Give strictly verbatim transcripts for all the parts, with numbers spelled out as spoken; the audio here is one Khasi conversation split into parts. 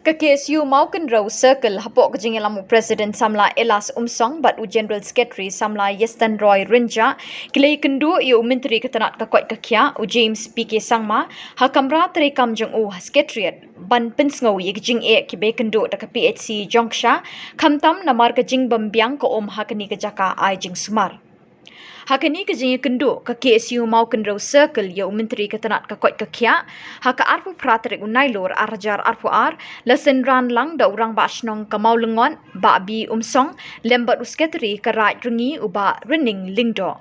Ka K S U Mawkynrew Circle, hapoh ka jingïalam u President Samla Elias Umsong bad u General Secretary Samla Yestan Roy Rynjah, ki la ïakynduh ïa u Myntri ka tnat ka koit ka khiah, u James P K Sangma, ha kamra treikam jong u ha Secretariat, ban pynsngew ïa ki jingeh kiba ïakynduh da ka P H C Jongksha, khamtam namar ka jingbymbiang ka um ha kane ka jaka ai jingsumar. Ha kane ka jingïakynduh, ka K S U Mawkynrew Circle ïa u Myntri ka tnat ka koit ka khiah, ha ka arphew phra tarik u Nailur ar hajar arphew ar, la synran lang da u Rangbah Shnong ka Mawlyngot, Bah B Umsong, lem bad u Secretary ka Raid Rngi, u Bah Rynning Lyngdoh.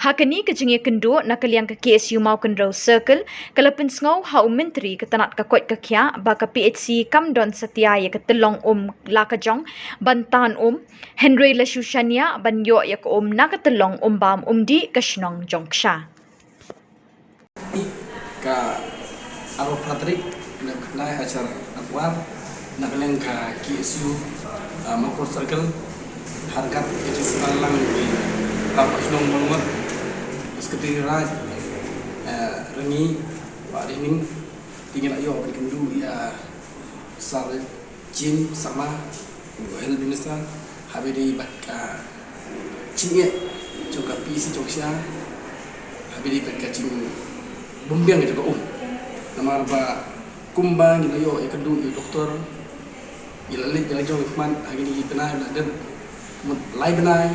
Ha kane ka jingïakynduh, na ka liang ka K S U Mawkynrew Circle, ka la pynsngew ha u Myntri ka tnat ka koit ka khiah ba ka P H C kam don satia ïa ka tyllong um la ka jong ban tan um, hynrei la shu shaniah ban ïoh ïa ka um na ka tyllong um bam um dih ka shnong Jongksha. Ka arphew phra tarik, na ka khyndai hajar arphew ar, na ka liang ka K S U, ah, Mawkynrew Circle, ha ryngkat ka jingsynran lang u Rangbah Shnong Mawlyngot, Secretary Raid, eh, Rngi, Bah Rynning, te ngi la ïoh ban kynduh ïa Sir Jim Sangma, u Health Minister, haba ïadei bad ka jingeh jong ka P H C Jongksha, haba ïadei bad ka jingbymbiang jong ka um. Namar ba kumba ngi la ïoh ïa kynduh ïa u doktor, ïa la leit ïa la jong ïa khmat ha kine ki bnai ba la dep, mut lai bnai,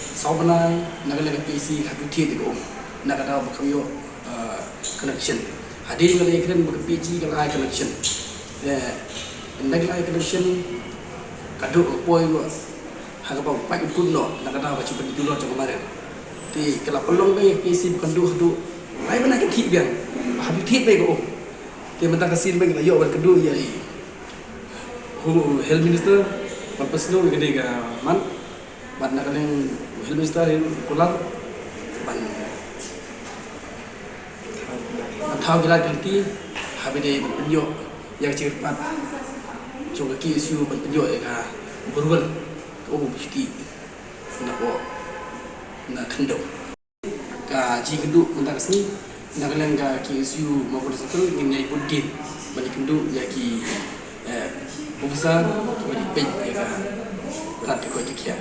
saw bnai, na ka liang ka P H C ka hap ju thied ïa ka um, na ka daw ba kam ïoh, eh, connection. Hadien ba la ïakren ba ka P H C ka la ai connection. Eh, ynda ka la ai connection, ka duk ka poi ruh ha kaba pait u kut noh, na ka daw ba shu pynjulor jong ka mariang. Te ka la pynlong ba ka P H C ba kan duh haduh lai bnai kan thied biang, ba hap ju thied ba ka um. Te mynta ka sien ba ngi la ïoh ban kynduh ïa u Health Minister ban pynsngew ïa kane ka mat, bad na ka liang u Health Minister hi u kular ban, ban thaw ki lad ki lynti haba ïadei ban pynïoh ïa ka jingkyrpad jong ka K S U ban pynïoh ïa ka borwel ka um ba shu thied na ka, na khyndew. Ka jingkynduh mynta ka sngi, na ka liang ka K S U Mawkynrew Circle, ngin ïa bud dien ban ïakynduh ïa ki, eh, officer kiba dei peit ïa ka rat ka koit ka khiah.